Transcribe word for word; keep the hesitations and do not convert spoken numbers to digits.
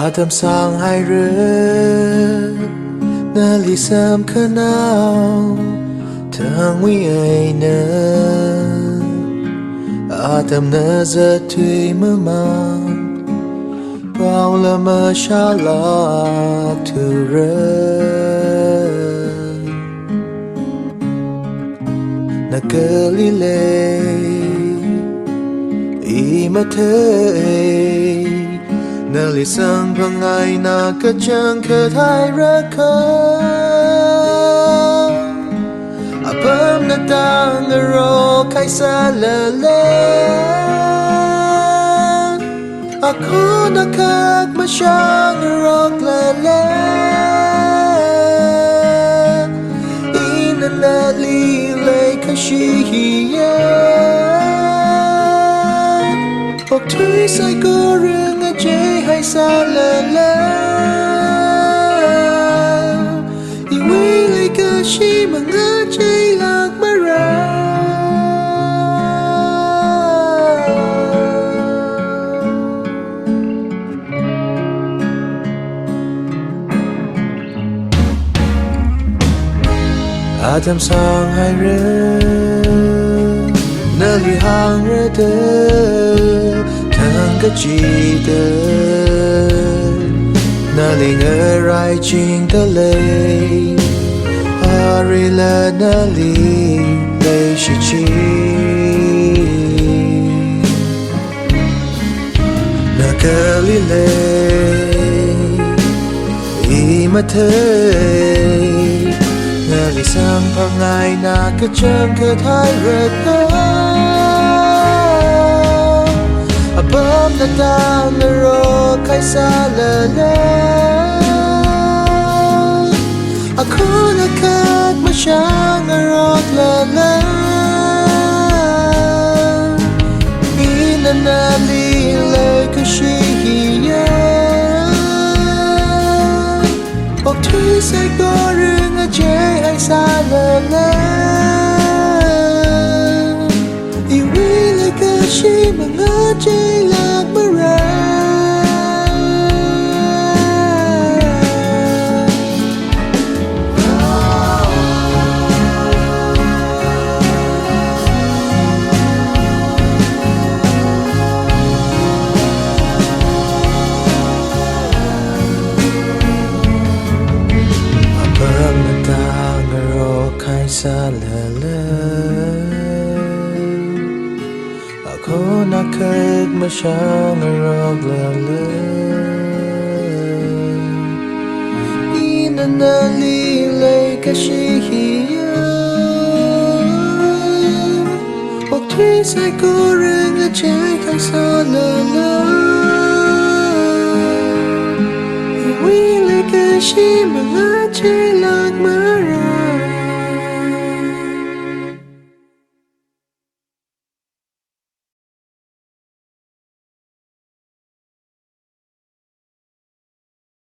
Atam sānghaira, nali samkhanao thangwui eina, atamna zatthui mamāng, paola mashālāk thura. Na kali lei, i mathei, nali samphang eina kachangkhat hairakha. Apamna tang ngarok haisālala, akhon akhak mashāngaroklala, ina nali leikashi hiya okthui saikora ngachei haisālala, iwui leikashi mangacheilāk mara. Atam sānghaira, nali hāngra da thangkachida, nali ngaraichingda lei, arila nali leishichi. Na kali lei, i mathei, nali samphang eina kachangkhat hairakha. Apamna tang ngarok haisālala, akhon akhak mashāngaroklala, ina nali leikashi hiya okthui saikora ngachei haisālala, iwui leikashi mangacheilāk mara. Apamna tang ngarok haisālala, akhon akhak mashāngaroklala, ina nali leikashi hiya okthui saikora ngachei haisālala, iwui leikashi mang